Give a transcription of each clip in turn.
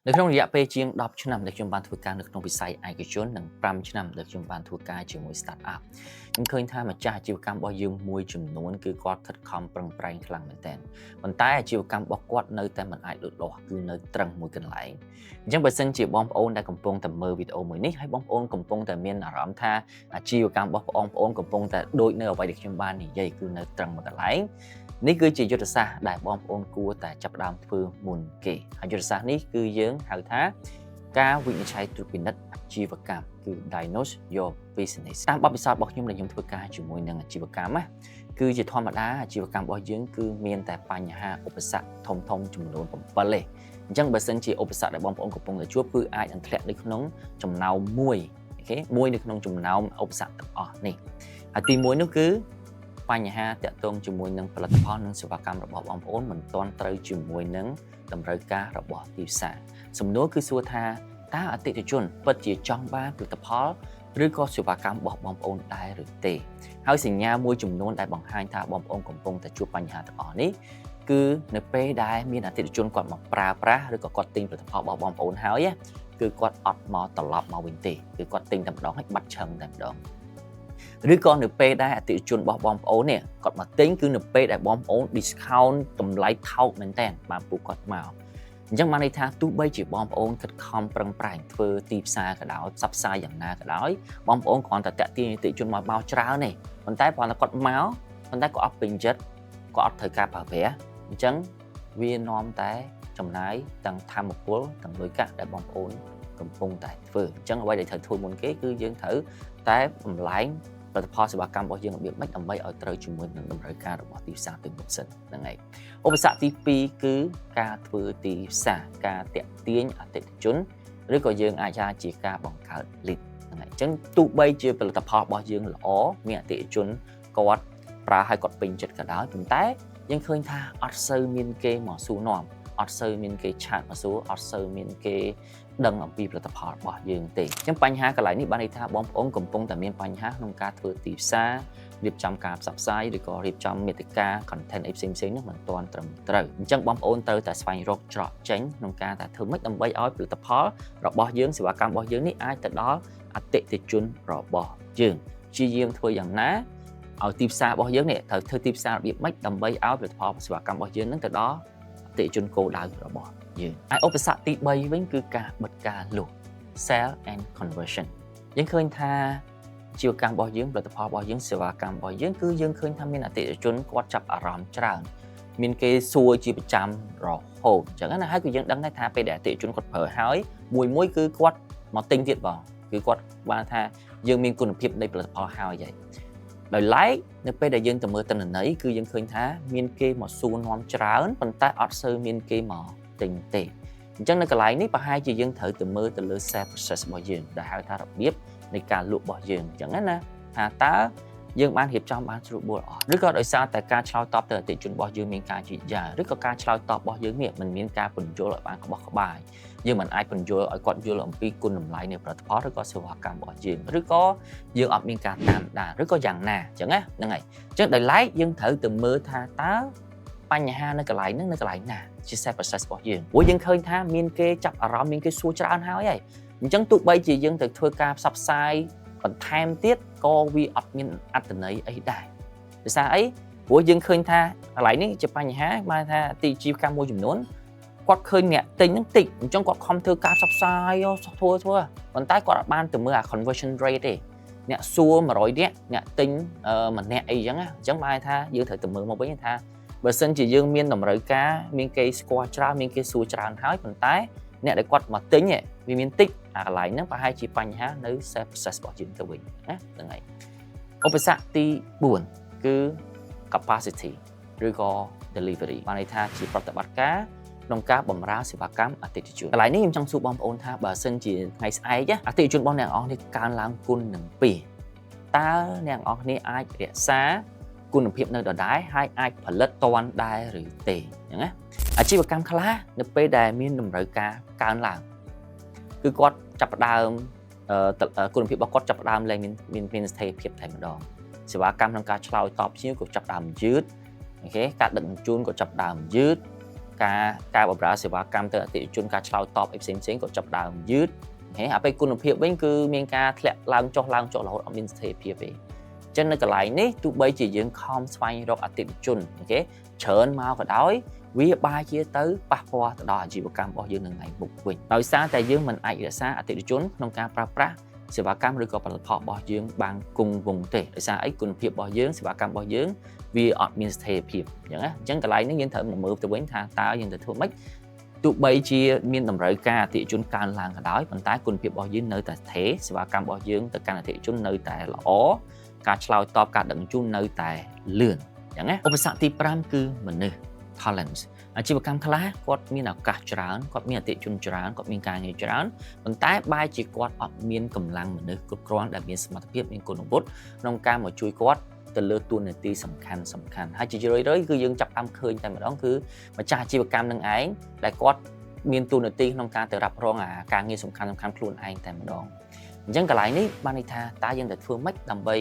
នៅក្នុងរយៈពេលជាង10ឆ្នាំដែលខ្ញុំបានធ្វើការនៅក្នុងវិស័យឯកជននិង5ឆ្នាំដែលខ្ញុំបានធ្វើការជាមួយ start up ខ្ញុំឃើញថាម្ចាស់អាជីវកម្មរបស់យើងមួយចំនួនគឺគាត់ខិតខំប្រឹងប្រែងខ្លាំងមែនទែនប៉ុន្តែអាជីវកម្មរបស់គាត់នៅតែមិនអាចលូតលាស់គឺនៅត្រឹងមួយកន្លែងអញ្ចឹងបើសិនជាបងប្អូនដែលកំពុងតែមើលវីដេអូមួយនេះហើយបងប្អូនកំពុងតែមានអារម្មណ៍ថាអាជីវកម្មរបស់បងប្អូនកំពុងតែដូចនៅអ្វីដែលខ្ញុំបាននិយាយគឺនៅត្រឹងមួយកន្លែងនេះគឺជាយុទ្ធសាស្ត្រដែលបងប្អូនគួរតែចាប់ផ្ដើមធ្វើមុនគេហើយយុទ្ធសាស្ត្រនេះគឺយើងហៅថាការវិនិច្ឆ័យត្រួតពិនិត្យអាជីវកម្មគឺ Diagnose Your Business តាមបទពិសោធន៍របស់ខ្ញុំដែលខ្ញុំធ្វើការជាមួយនឹងអាជីវកម្មណាគឺជាធម្មតាអាជីវកម្មរបស់យើងគឺមានតែបញ្ហាឧបសគ្គធំធំចំនួន7ទេអញ្ចឹងបើសិនជាឧបសគ្គដែលបងប្អូនកំពុងតែជួបគឺអាចនឹងធ្លាក់នៅក្នុងចំណោមមួយ okay មួយនៅក្នុងចំណោមឧបសគ្គទាំងអស់នេះហើយទី1នោះគឺបញ្ហាតាក់ទងជាមួយនឹងផលិតផលនិងសេវាកម្មរបស់បងប្អូនមិនទាន់ត្រូវជាមួយនឹងតម្រូវការរបស់ទីផ្សារសំណួរគឺសួរថាតើអតិថិជនពិតជាចង់បានផលិតផលឬក៏សេវាកម្មរបស់បងប្អូនដែរឬទេហើយសញ្ញាមួយចំនួនដែលបង្ហាញថាបងប្អូនកំពុងតែជួបបញ្ហាទាំងអស់នេះគឺនៅពេលដែលមានអតិថិជនគាត់មកប្រើប្រាស់ឬក៏គាត់ទិញផលិតផលរបស់បងប្អូនហើយគឺគាត់អត់មកត្រឡប់មកវិញទេគឺគាត់ទិញតែម្ដងហើយបាត់ឆឹងតែម្ដងឬក៏នៅពេលដែលអតិថិជនរបស់បងប្អូននេះគាត់មកទិញគឺនៅពេលដែលបងប្អូន discount តម្លៃថោកមែនតើបានពួកគាត់មកអញ្ចឹងបានន័យថាទោះបីជាបងប្អូនខិតខំប្រឹងប្រែងធ្វើទីផ្សារក៏ដោយផ្សព្វផ្សាយយ៉ាងណាក៏ដោយបងប្អូនគ្រាន់តែតាក់ទាញអតិថិជនមកមកច្រើនទេប៉ុន្តែគ្រាន់តែគាត់មកប៉ុន្តែគាត់អត់ពេញចិត្តគាត់អត់ត្រូវការប្រើប្រាស់អញ្ចឹងវានាំតែចំណាយទាំងធម្មពលទាំងលុយកាក់ដែលបងប្អូនកំពុងតែធ្វើអញ្ចឹងអ្វីដែលត្រូវធ្វើមុនគេគឺយើងត្រូវតែបំលែងផលិតផលសេវាកម្មរបស់យើងរបៀបម៉េចដើម្បីឲ្យត្រូវជាមួយនឹងតម្រូវការរបស់ទីផ្សារទៅមុខសិនហ្នឹងហើយឧបសគ្គទី2គឺការធ្វើទីផ្សារការតាក់ទាញអតិថិជនឬក៏យើងអាចថាជាការបង្កើត lead ហ្នឹងហើយអញ្ចឹងទោះបីជាផលិតផលរបស់យើងល្អមានអតិថិជនគាត់ប្រើឲ្យគាត់ពេញចិត្តក៏ដោយប៉ុន្តែយើងឃើញថាអត់សូវមានគេមកសួរនាំអត់សូវមានគេchat មកសួរអត់សូវមានគេដឹងអំពីផលិតផលរបស់យើងទេអញ្ចឹងបញ្ហាកន្លែងនេះបានន័យថាបងប្អូនកំពុងតែមានបញ្ហាក្នុងការធ្វើទីផ្សាររៀបចំការផ្សព្វផ្សាយឬក៏រៀបចំមាតិកា content អីផ្សេងៗនោះមិនទាន់ត្រឹមត្រូវអញ្ចឹងបងប្អូនត្រូវតែស្វែងរកច្រកចេញក្នុងការតែធ្វើម៉េចដើម្បីឲ្យផលិតផលរបស់យើងសេវាកម្មរបស់យើងនេះអាចទៅដល់អតិថិជនរបស់យើងព្យាយាមធ្វើយ៉ាងណាឲ្យទីផ្សាររបស់យើងនេះត្រូវធ្វើទីផ្សាររបៀបម៉េចដើម្បីឲ្យផលិតផលសេវាកម្មរបស់យើងនឹងទៅដល់អតិថិជនគោលដៅរបស់យើងហើយឧបសគ្គទី3វិញគឺការបិទការលក់ sell and conversion យើងឃើញថាអាជីវកម្មរបស់យើងផលិតផលរបស់យើងសេវាកម្មរបស់យើងគឺយើងឃើញថាមានអតិថិជនគាត់ចាប់អារម្មណ៍ច្រើនមានគេសួរជាប្រចាំរហូតអញ្ចឹងណាហើយគឺយើងដឹងដែរថាពេលដែលអតិថិជនគាត់ប្រើហើយមួយមួយគឺគាត់មកទិញទៀតបងគឺគាត់បានថាយើងមានគុណភាពនៃផលិតផលហើយហើយដោយឡែកនៅពេលដែលយើងទៅមើលទិន្នន័យគឺយើងឃើញថាមានគេមកសួរនាំច្រើនប៉ុន្តែអត់សូវមានគេមកទិញទេអញ្ចឹងនៅកន្លែងនេះប្រហែលជាយើងត្រូវទៅមើលទៅលើ sales process របស់យើងដែលហៅថារបៀបនៃការលក់របស់យើងអញ្ចឹងណាថាតើយើងបានរៀបចំបានស្រួលបួលអត់ឬក៏ដោយសារតែការឆ្លើយតបទៅអតិថិជនរបស់យើងមានការយឺតយ៉ាវឬក៏ការឆ្លើយតបរបស់យើងនេះមិនមានការពន្យល់ឲ្យបានក្បោះក្បាយយើងមិនអាចពន្យល់ឲ្យគាត់យល់អំពីគុណតម្លៃនៃផលិតផលឬក៏សេវាកម្មរបស់យើងឬក៏យើងអត់មានការតាមដានឬក៏យ៉ាងណាអញ្ចឹងណាហ្នឹងហើយអញ្ចឹងដោយឡែកយើងត្រូវទៅមើលថាតើបញ្ហានៅកន្លែងហ្នឹងនៅកន្លែងណាជា sales process របស់យើងព្រោះយើងឃើញថាមានគេចាប់អារម្មណ៍មានគេសួរច្រើនហើយហើយអញ្ចឹងទោះបីជាយើងទៅធ្វើការផ្សព្វផ្សាយបន្ថែមទៀតក៏វាអត់មានអត្ថន័យអីដែរដោយសារអីព្រោះយើងឃើញថាកន្លែងនេះជាបញ្ហាបានថាទីជីវកម្មមួយចំនួនគាត់ឃើញអ្នកទិញហ្នឹងតិចអញ្ចឹងគាត់ខំធ្វើការផ្សព្វផ្សាយធ្វើធ្វើប៉ុន្តែគាត់អត់បានទៅមើលអា conversion rate ទេអ្នកសួរ100នាក់អ្នកទិញម្នាក់អីចឹងណាអញ្ចឹងបានថាយើងត្រូវទៅមើលមកវិញថាបើសិនជាយើងមានតម្រូវការមានគេស្គាល់ច្រើនមានគេសួរច្រើនហើយប៉ុន្តែអ្នកដែលគាត់មកទិញវាមានតិចអាកន្លែងហ្នឹងប្រហែលជាបញ្ហានៅ sales process របស់យើងទៅវិញណាហ្នឹងហើយឧបសគ្គទី4គឺ capacity ឬក៏ delivery បានន័យថាជាប្រតិបត្តិការក្នុងការបម្រើសេវាកម្មអតិថិជនកន្លែងនេះខ្ញុំចង់សួរបងប្អូនថាបើសិនជាថ្ងៃស្អែកអតិថិជនរបស់អ្នកនរនេះកើនឡើងគុណនឹង2តើអ្នកនរគ្នាអាចរក្សាគុណភាពនៅដដែលហើយអាចផលិតតាន់ដែរឬទេអញ្ចឹងណាអាជីវកម្មខ្លះនៅពេលដែលមានតម្រូវការកើនឡើងគឺគាត់ចាប់ផ្ដើមគុណភាពរបស់គាត់ចាប់ផ្ដើមលែងមានមានមានស្ថិរភាពតែម្ដងសេវាកម្មក្នុងការឆ្លើយតបភ្ញៀវក៏ចាប់ផ្ដើមយឺត okay ការដឹកជញ្ជូនក៏ចាប់ផ្ដើមយឺត ការបម្រើសេវាកម្មទៅអតិថិជនការឆ្លើយតបអីផ្សេងផ្សេងក៏ចាប់ដើមយឺតហេអាពេលគុណភាពវិញគឺមានការធ្លាក់ឡើងចុះឡើងចុះរហូតអត់មានស្ថិរភាពទេ។ចឹងនៅកន្លែងនេះទោះបីជាយើងខំស្វែងរកអតិថិជន OK ច្រើនមកក៏ដោយវាបែរជាទៅប៉ះពាល់ទៅដល់អាជីវកម្មរបស់យើងនៅថ្ងៃមុខវិញដោយសារតែយើងមិនអាចរក្សាអតិថិជនក្នុងការប្រើប្រាស់សេវាកម្មឬក៏ផលិតផលរបស់យើងបានគង់វង្សទេដោយសារអីគុណភាពរបស់យើងសេវាកម្មរបស់យើងវាអត់មានស្ថិរភាពអញ្ចឹងណា។អញ្ចឹងកន្លែងនេះយើងត្រូវមកមើលទៅវិញថាតើយើងត្រូវធ្វើម៉េចទោះបីជាមានតម្រូវការអតិថិជនកើនឡើងក៏ដោយប៉ុន្តែគុណភាពរបស់យើងនៅតែស្ថិរសេវាកម្មរបស់យើងទៅកាន់អតិថិជននៅតែល្អការឆ្លើយតបការដឹកជញ្ជូននៅតែលឿនអញ្ចឹងណា។ឧបសគ្គទី5គឺមនុស្ស talents។ អាជីវកម្មខ្លះគាត់មានឱកាសច្រើនគាត់មានអតិថិជនច្រើនគាត់មានការងារច្រើនប៉ុន្តែបែរជាគាត់អត់មានកម្លាំងមនុស្សគ្រប់គ្រាន់ដែលមានសមត្ថភាពមានគុណវុឌ្ឍក្នុងការមកជួយគាត់ទៅលើតួនាទីសំខាន់សំខាន់ហើយជារឿយៗគឺយើងចាប់តាមឃើញតែម្ដងគឺម្ចាស់អាជីវកម្មនឹងឯងដែលគាត់មានតួនាទីក្នុងការទៅរ៉ាប់រងអាការងារសំខាន់សំខាន់ខ្លួនឯងតែម្ដងអញ្ចឹងកន្លែងនេះបានន័យថាតើយើងត្រូវធ្វើម៉េចដើម្បី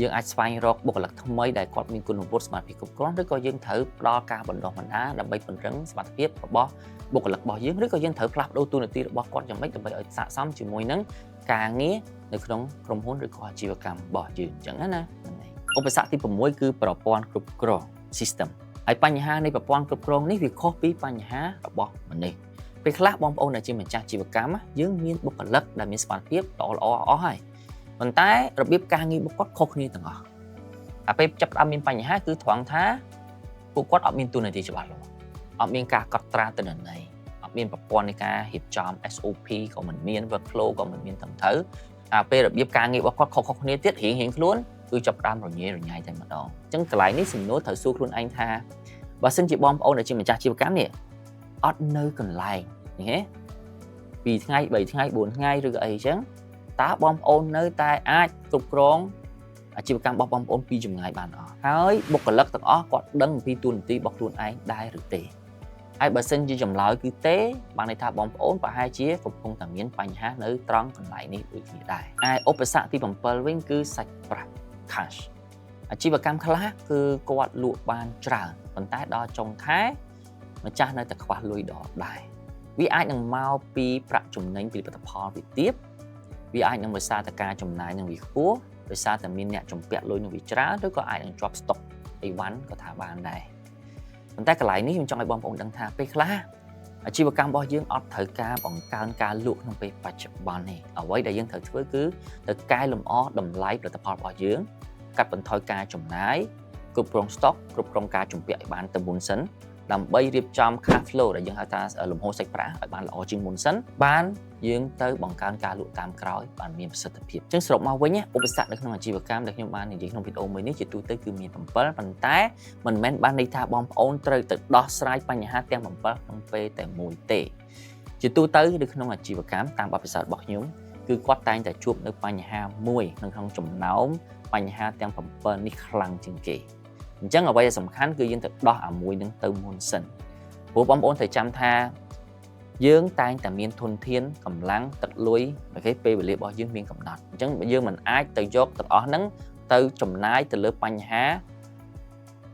យើងអាចស្វែងរកបុគ្គលិកថ្មីដែលគាត់មានគុណវុឌ្ឍសមត្ថភាពគ្រប់គ្រាន់ឬក៏យើងត្រូវផ្ដល់ការបណ្ដុះបណ្ដាលដើម្បីពង្រឹងសមត្ថភាពរបស់បុគ្គលិករបស់យើងឬក៏យើងត្រូវផ្លាស់ប្ដូរតួនាទីរបស់គាត់យ៉ាងម៉េចដើម្បីឲ្យស័ក្តិសមជាមួយនឹងការងារនៅក្នុងក្រុមហ៊ុនឬក៏អាជីវកម្មរបស់យើងអញ្ចឹងណាហ្នឹងហើយឧបសគ្គទី6គឺប្រព័ន្ធគ្រប់គ្រង system។ ហើយបញ្ហានៃប្រព័ន្ធគ្រប់គ្រងនេះវាខុសពីបញ្ហារបស់មនុស្សពេលខ្លះបងប្អូនដែលជាម្ចាស់អាជីវកម្មយើងមានបុគ្គលិកដែលមានសមត្ថភាពល្អល្អអស់ហើយប៉ុន្តែរបៀបការងាររបស់គាត់ខុសគ្នាទាំងអស់អាពេលចាប់ផ្ដើមមានបញ្ហាគឺត្រង់ថាពួកគាត់អត់មានតួនាទីច្បាស់លាស់អត់មានការកត់ត្រាទិន្នន័យអត់មានប្រព័ន្ធនៃការរៀបចំ SOP ក៏មិនមាន workflow ក៏មិនមានត្រឹមត្រូវអាពេលរបៀបការងាររបស់គាត់ខុសៗគ្នាទៀតរៀងរៀងខ្លួនគឺចាប់ផ្ដើមរញ៉េរញ៉ៃតែម្ដងអញ្ចឹងកន្លែងនេះសំណួរត្រូវសួរខ្លួនឯងថាបើសិនជាបងប្អូនដែលជាម្ចាស់អាជីវកម្មនេះអត់នៅកន្លែងនេះទេ2ថ្ងៃ3ថ្ងៃ4ថ្ងៃឬក៏អីចឹងតើបងប្អូននៅតែអាចគ្រប់គ្រងអាជីវកម្មរបស់បងប្អូនពីចម្ងាយបានអត់ហើយបុគ្គលិកទាំងអស់គាត់ដឹងអំពីតួនាទីរបស់ខ្លួនឯងដែរឬទេ?ហើយបើសិនជាចម្លើយគឺទេបានន័យថាបងប្អូនប្រហែលជាកំពុងតែមានបញ្ហានៅត្រង់កន្លែងនេះដូចគ្នាដែរឯឧបសគ្គទី7វិញគឺសាច់ប្រាក់ cash។ អាជីវកម្មខ្លះគឺគាត់លក់បានច្រើនប៉ុន្តែដល់ចុងខែម្ចាស់នៅតែខ្វះលុយដដែលវាអាចនឹងមកពីប្រាក់ចំណេញពីផលិតផលវាទាបវាអាចនឹងដោយសារតែការចំណាយនឹងវាខ្ពស់ដោយសារតែមានអ្នកជំពាក់លុយនឹងវាច្រើនឬក៏អាចនឹងជាប់ស្តុកអីវ៉ាន់ក៏ថាបានដែរប៉ុន្តែកន្លែងនេះខ្ញុំចង់ឲ្យបងប្អូនដឹងថាពេលខ្លះអាជីវកម្មរបស់យើងអត់ត្រូវការបង្កើនការលក់ក្នុងពេលបច្ចុប្បន្នទេអ្វីដែលយើងត្រូវធ្វើគឺទៅកែលម្អតម្លៃផលិតផលរបស់យើងកាត់បន្ថយការចំណាយគ្រប់គ្រង stock គ្រប់គ្រងការជំពាក់ឲ្យបានទៅមុនសិនដើម្បីរៀបចំ cash flow ដែលយើងហៅថាលំហូរសាច់ប្រាក់ឲ្យបានល្អជាងមុនសិនបានយើងទៅបង្កើនការលក់តាមក្រោយបានមានប្រសិទ្ធភាពអញ្ចឹងសរុបមកវិញឧបសគ្គនៅក្នុងអាជីវកម្មដែលខ្ញុំបាននិយាយក្នុងវីដេអូមួយនេះជាទូទៅគឺមាន7ប៉ុន្តែមិនមែនបានន័យថាបងប្អូនត្រូវទៅដោះស្រាយបញ្ហាទាំង7ក្នុងពេលតែមួយទេជាទូទៅនៅក្នុងអាជីវកម្មតាមបទពិសោធន៍របស់ខ្ញុំគឺគាត់តែងតែជួបនៅបញ្ហាមួយនៅក្នុងចំណោមបញ្ហាទាំង7នេះខ្លាំងជាងគេអញ្ចឹងអ្វីដែលសំខាន់គឺយើងត្រូវដោះអាមួយនឹងទៅមុនសិនព្រោះបងប្អូនត្រូវចាំថាយើងតែងតែមានធនធានកម្លាំងទឹកលុយ OK ពេលវេលារបស់យើងមានកំណត់អញ្ចឹងយើងមិនអាចទៅយកទាំងអស់ហ្នឹងទៅចំណាយទៅលើបញ្ហា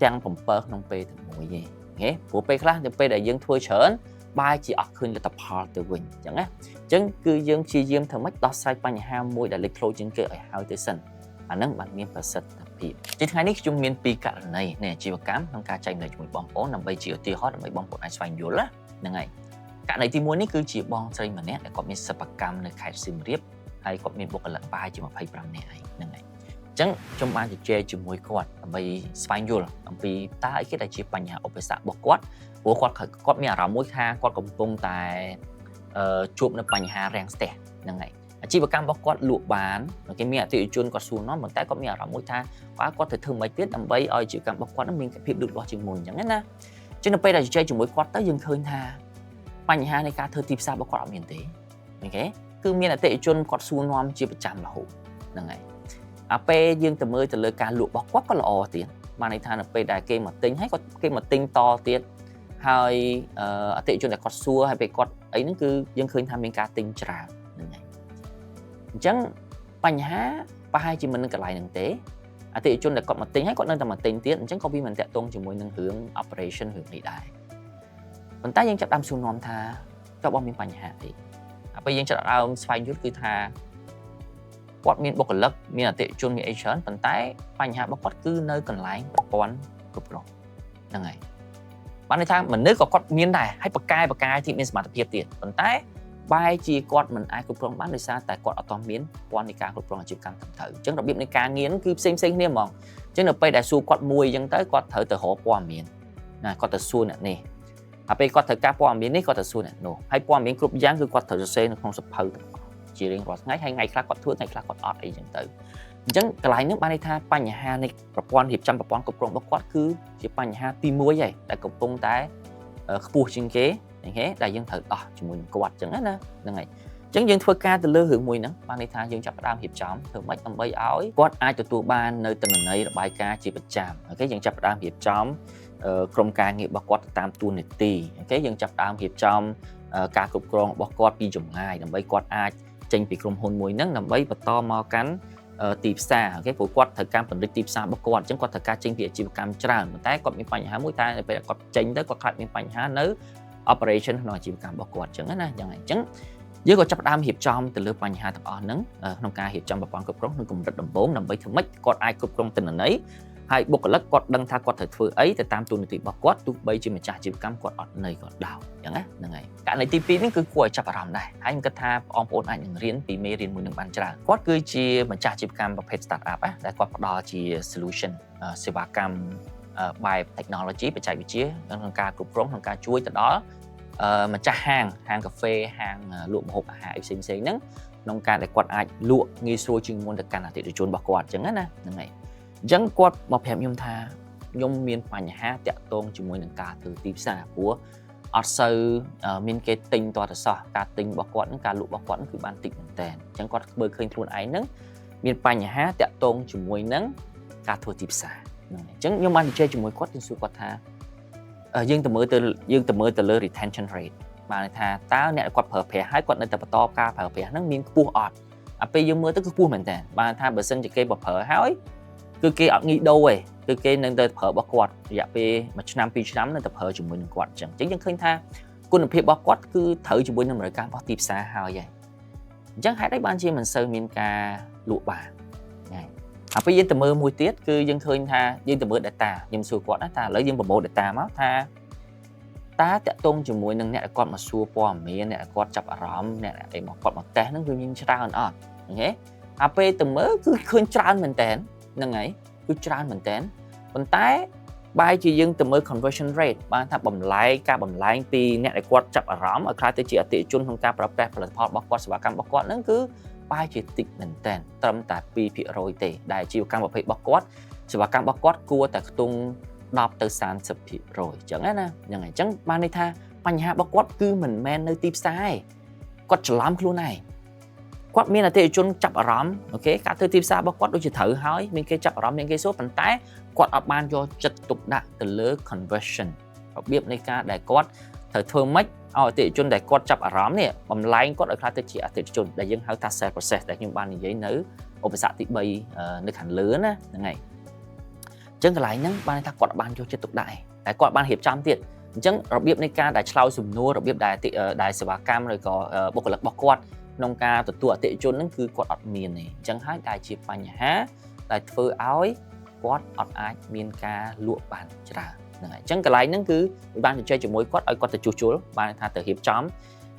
ទាំង7ក្នុងពេលតែមួយទេ OK ព្រោះពេលខ្លះទៅពេលដែលយើងធ្វើច្រើនបែរជាអត់ឃើញលទ្ធផលទៅវិញអញ្ចឹងណា។អញ្ចឹងគឺយើងព្យាយាមធ្វើម៉េចដោះស្រាយបញ្ហាមួយដែលលេចធ្លោជាងគេឲ្យហើយទៅសិនអាហ្នឹងបានមានប្រសិទ្ធភាពជាថ្ងៃនេះខ្ញុំមានពីរករណីនៃអាជីវកម្មក្នុងការចែករំលែកជាមួយបងប្អូនដើម្បីជាឧទាហរណ៍ដើម្បីបងប្អូនអាចស្វែងយល់ណាហ្នឹងហើយករណីទី1នេះគឺជាបងស្រីម្នាក់ដែលគាត់មានសិប្បកម្មនៅខេត្តសៀមរាបហើយគាត់មានបុគ្គលិកប្រហែលជា25នាក់ហើយហ្នឹងហើយអញ្ចឹងខ្ញុំបានជជែកជាមួយគាត់ដើម្បីស្វែងយល់អំពីតើអីគេដែលជាបញ្ហាឧបសគ្គរបស់គាត់ព្រោះគាត់គាត់មានអារម្មណ៍មួយថាគាត់កំពុងតែជួបនៅបញ្ហារាំងស្ទះហ្នឹងហើយអាជីវកម្មរបស់គាត់លក់បានគេមានអតិថិជនគាត់សួរនាំប៉ុន្តែគាត់មានអារម្មណ៍មួយថាគាត់គាត់ត្រូវធ្វើម៉េចទៀតដើម្បីឲ្យអាជីវកម្មរបស់គាត់នឹងមានភាពលូតលាស់ជាងមុនអញ្ចឹងណាចឹងនៅពេលដែលជជែកជាមួយគាត់ទៅយើងឃើញថាបញ្ហានៃការធ្វើទីផ្សាររបស់គាត់អត់មានទេ OK គឺមានអតិថិជនគាត់សួរនាំជាប្រចាំរហូតហ្នឹងហើយអាពេលយើងទៅមើលទៅលើការលក់របស់គាត់ក៏ល្អទៀតបានន័យថានៅពេលដែលគេមកទិញហើយគាត់គេមកទិញតទៀតហើយអតិថិជនដែលគាត់សួរហើយពេលគាត់អីហ្នឹងគឺយើងឃើញថាមានការទិញច្រើនហ្នឹងហើយអញ្ចឹងបញ្ហាប្រហែលជាមិននឹងកន្លែងហ្នឹងទេអតិថិជនដែលគាត់មកទិញហើយគាត់នៅតែមកទិញទៀតអញ្ចឹងក៏វាមិនតាក់ទងជាមួយនឹងរឿង operation រឿងនេះដែរ ប៉ុន្តែយើងចាប់ផ្ដើមសួរនាំថាចុះបងមានបញ្ហាអីហើយពេលយើងចាប់ផ្ដើមស្វែងយល់គឺថាគាត់មានបុគ្គលិកមានអតិថិជនមានអីច្រើនប៉ុន្តែបញ្ហារបស់គាត់គឺនៅកន្លែងប្រព័ន្ធគ្រប់គ្រងហ្នឹងហើយបានន័យថាមនុស្សក៏គាត់មានដែរហើយបកកែបកកែទីមានសមត្ថភាពទៀតប៉ុន្តែបែរជាគាត់មិនអាចគ្រប់គ្រងបានដោយសារតែគាត់អត់ទាន់មានព័ន្ធនៃការគ្រប់គ្រងអាជីវកម្មត្រឹមត្រូវអញ្ចឹងរបៀបនៃការងារហ្នឹងគឺផ្សេងផ្សេងគ្នាហ្មងអញ្ចឹងនៅពេលដែលសួរគាត់មួយអញ្ចឹងទៅគាត់ត្រូវទៅរកព័ត៌មានណាគាត់ទៅសួរអ្នកនេះហើយពេលគាត់ត្រូវការព័ត៌មាននេះគាត់ទៅសួរអ្នកនោះហើយព័ត៌មានគ្រប់យ៉ាងគឺគាត់ត្រូវសរសេរនៅក្នុងសៀវភៅទាំងអស់ជារៀងរាល់ថ្ងៃហើយថ្ងៃខ្លះគាត់ធ្វើថ្ងៃខ្លះគាត់អត់អីចឹងទៅអញ្ចឹងកន្លែងហ្នឹងបានន័យថាបញ្ហានៃប្រព័ន្ធរៀបចំប្រព័ន្ធគ្រប់គ្រងរបស់គាត់គឺជាបញ្ហាទី1ហើយដែលកំពុងតែខ្ពស់ជាងគេ OK ដែលយើងត្រូវដោះជាមួយនឹងគាត់អញ្ចឹងណាហ្នឹងហើយអញ្ចឹងយើងធ្វើការទៅលើរឿងមួយហ្នឹងបានន័យថាយើងចាប់ផ្ដើមរៀបចំធ្វើម៉េចដើម្បីឲ្យគាត់អាចទទួលបាននៅទិន្នន័យរបាយការណ៍ជាប្រចាំ OK យើងចាប់ផ្ដើមរៀបចំក្រុមការងាររបស់គាត់ទៅតាមតួនាទី OK យើងចាប់ផ្ដើមរៀបចំការគ្រប់គ្រងរបស់គាត់ពីចម្ងាយដើម្បីគាត់អាចចេញពីក្រុមហ៊ុនមួយហ្នឹងដើម្បីបន្តមកកាន់ទីផ្សារ OK ព្រោះគាត់ត្រូវការពង្រីកទីផ្សាររបស់គាត់អញ្ចឹងគាត់ត្រូវការចេញពីអាជីវកម្មច្រើនប៉ុន្តែគាត់មានបញ្ហាមួយតែនៅពេលគាត់ចេញទៅគាត់ខ្លាចមានបញ្ហានៅ operation ក្នុងអាជីវកម្មរបស់គាត់អញ្ចឹងណាយ៉ាងហ្នឹងអញ្ចឹងយើងក៏ចាប់ផ្ដើមរៀបចំទៅលើបញ្ហាទាំងអស់ហ្នឹងក្នុងការរៀបចំប្រព័ន្ធគ្រប់គ្រងក្នុងកម្រិតដំបូងដើម្បីធ្វើម៉េចគាត់អាចគ្រប់គ្រងទិន្នន័យហើយបុគ្គលិកគាត់ដឹងថាគាត់ត្រូវធ្វើអីទៅតាមតួនាទីរបស់គាត់ទោះបីជាម្ចាស់អាជីវកម្មគាត់អត់នៅក៏ដោយអញ្ចឹងណាហ្នឹងហើយករណីទី2នេះគឺគួរឲ្យចាប់អារម្មណ៍ដែរហើយខ្ញុំគិតថាបងប្អូនអាចនឹងរៀនពីមេរៀនមួយនឹងបានច្រើនគាត់គឺជាម្ចាស់អាជីវកម្មប្រភេទ start up ណាដែលគាត់ផ្ដល់ជា solution សេវាកម្មបែប technology បច្ចេកវិទ្យាក្នុងការគ្រប់គ្រងក្នុងការជួយទៅដល់ម្ចាស់ហាងហាងកាហ្វេហាងលក់ម្ហូបអាហារអីផ្សេងផ្សេងហ្នឹងក្នុងការដែលគាត់អាចលក់ងាយស្រួលជាងមុនទៅកាន់អតិថិជនរបស់គាត់អញ្ចឹងណាហ្នឹងហើយអញ្ចឹងគាត់មកប្រាប់ខ្ញុំថាខ្ញុំមានបញ្ហាតាក់ទងជាមួយនឹងការធ្វើទីផ្សារព្រោះអត់សូវមានគេទិញតទៅសោះការទិញរបស់គាត់ហ្នឹងការលក់របស់គាត់ហ្នឹងគឺបានតិចមែនតើអញ្ចឹងគាត់មើលឃើញខ្លួនឯងហ្នឹងមានបញ្ហាតាក់ទងជាមួយនឹងការធ្វើទីផ្សារហ្នឹងហើយអញ្ចឹងខ្ញុំបាននិយាយជាមួយគាត់ខ្ញុំសួរគាត់ថាយើងទៅមើលទៅលើ retention rate បានន័យថាតើអ្នកគាត់ប្រើប្រាស់ហើយគាត់នៅតែបន្តការប្រើប្រាស់ហ្នឹងមានខ្ពស់អត់អាពេលយើងមើលទៅគឺខ្ពស់មែនតើបានថាបើសិនជាគេបើប្រើហើយគឺគេអត់ងាយដូរទេគឺគេនឹងទៅប្រើរបស់គាត់រយៈពេល1ឆ្នាំ2ឆ្នាំនៅតែប្រើជាមួយនឹងគាត់អញ្ចឹងអញ្ចឹងយើងឃើញថាគុណភាពរបស់គាត់គឺត្រូវជាមួយនឹងតម្រូវការរបស់ទីផ្សារហើយហើយអញ្ចឹងហេតុអីបានជាមិនសូវមានការលក់បានហ្នឹងហើយពេលយើងទៅមើលមួយទៀតគឺយើងឃើញថាយើងទៅមើល data ខ្ញុំសួរគាត់ណាថាឥឡូវយើងប្រមូល data មកថាតើតាក់ទងជាមួយនឹងអ្នកដែលគាត់មកសួរព័ត៌មានអ្នកដែលគាត់ចាប់អារម្មណ៍អ្នកដែលមកគាត់មកតេស្តហ្នឹងវាមានច្រើនអត់ OK អាពេលទៅមើលគឺឃើញច្រើនមែនតើហ្នឹងហើយគឺច្រើនមែនតើប៉ុន្តែបែរជាយើងទៅមើល conversion rate បានថាបំលែងការបំលែងពីអ្នកដែលគាត់ចាប់អារម្មណ៍ឲ្យក្លាយទៅជាអតិថិជនក្នុងការប្រើប្រាស់ផលិតផលរបស់គាត់សេវាកម្មរបស់គាត់ហ្នឹងគឺបែរជាតិចមែនតើត្រឹមតែ2%ទេដែលអាជីវកម្មប្រភេទរបស់គាត់សេវាកម្មរបស់គាត់គួរតែខ្ទង់10ទៅ30%អញ្ចឹងណាហ្នឹងហើយអញ្ចឹងបានន័យថាបញ្ហារបស់គាត់គឺមិនមែននៅទីផ្សារទេគាត់ច្រឡំខ្លួនឯងគាត់មានអតិថិជនចាប់អារម្មណ៍ OK ការធ្វើទីផ្សាររបស់គាត់ដូចជាត្រូវហើយមានគេចាប់អារម្មណ៍មានគេសួរប៉ុន្តែគាត់អត់បានយកចិត្តទុកដាក់ទៅលើ conversion របៀបនៃការដែលគាត់ត្រូវធ្វើម៉េចឲ្យអតិថិជនដែលគាត់ចាប់អារម្មណ៍នេះបំលែងគាត់ឲ្យក្លាយទៅជាអតិថិជនដែលយើងហៅថា sales process ដែលខ្ញុំបាននិយាយនៅឧបសគ្គទី3នៅខាងលើណាហ្នឹងហើយអញ្ចឹងកន្លែងហ្នឹងបានថាគាត់បានយកចិត្តទុកដាក់ឯងតែគាត់បានរៀបចំទៀតអញ្ចឹងរបៀបនៃការដែលឆ្លើយសំណួររបៀបដែលដែលសេវាកម្មឬក៏បុគ្គលិករបស់គាត់ក្នុងការទទួលអតិថិជនហ្នឹងគឺគាត់អត់មានទេអញ្ចឹងហើយដែលជាបញ្ហាដែលធ្វើឲ្យគាត់អត់អាចមានការលក់បានច្រើនហ្នឹងហើយអញ្ចឹងកន្លែងហ្នឹងគឺបានជជែកជាមួយគាត់ឲ្យគាត់ទៅជួសជុលបានថាទៅរៀបចំ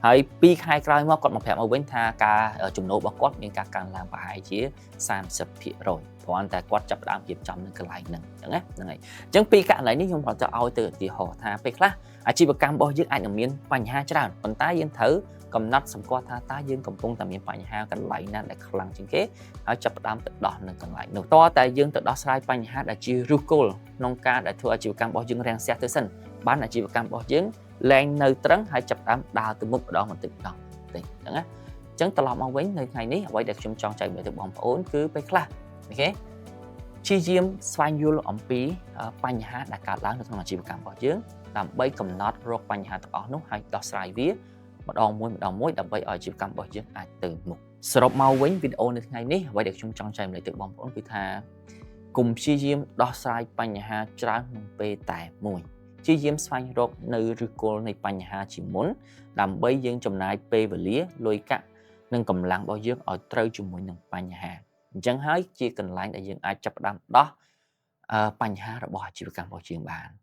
ហើយ2ខែក្រោយមកគាត់មកប្រាប់មកវិញថាការចំណូលរបស់គាត់មានការកើនឡើងប្រហែលជា30%គ្រាន់តែគាត់ចាប់ផ្ដើមរៀបចំនៅកន្លែងហ្នឹងអញ្ចឹងណាហ្នឹងហើយអញ្ចឹងពីករណីនេះខ្ញុំគ្រាន់តែឲ្យទៅឧទាហរណ៍ថាពេលខ្លះអាជីវកម្មរបស់យើងអាចនឹងមានបញ្ហាច្រើនប៉ុន្តែយើងត្រូវកំណត់សម្គាល់ថាតើយើងកំពុងតែមានបញ្ហាកន្លែងណាដែលខ្លាំងជាងគេហើយចាប់ផ្ដើមទៅដោះនៅកន្លែងនោះតើតែយើងទៅដោះស្រាយបញ្ហាដែលជាឫសគល់ក្នុងការដែលធ្វើអាជីវកម្មរបស់យើងរាំងស្ទះទៅសិនបានអាជីវកម្មរបស់យើងលែងនៅត្រឹងហើយចាប់ផ្ដើមដើរទៅមុខម្ដងបន្តិចម្ដងតិចអញ្ចឹងណាអញ្ចឹងត្រឡប់មកវិញនៅថ្ងៃនេះអ្វីដែលខ្ញុំចង់ចែករំលែកទៅបងប្អូនគឺពេលខ្លះ OK ព្យាយាមស្វែងយល់អំពីបញ្ហាដែលកើតឡើងនៅក្នុងអាជីវកម្មរបស់យើងដើម្បីកំណត់រកបញ្ហាទាំងអស់នោះហើយដោះស្រាយវាម្ដងមួយម្ដងមួយដើម្បីឲ្យអាជីវកម្មរបស់យើងអាចទៅមុខសរុបមកវិញវីដេអូនៅថ្ងៃនេះអ្វីដែលខ្ញុំចង់ចែករំលែកទៅបងប្អូនគឺថាកុំព្យាយាមដោះស្រាយបញ្ហាច្រើនក្នុងពេលតែមួយ។ ព្យាយាមស្វែងរកនៅឫសគល់នៃបញ្ហាជាមុនដើម្បីយើងចំណាយពេលវេលាលុយកាក់និងកម្លាំងរបស់យើងឲ្យត្រូវជាមួយនឹងបញ្ហាអញ្ចឹងហើយជាកន្លែងដែលយើងអាចចាប់ផ្ដើមដោះបញ្ហារបស់អាជីវកម្មរបស់យើងបាន។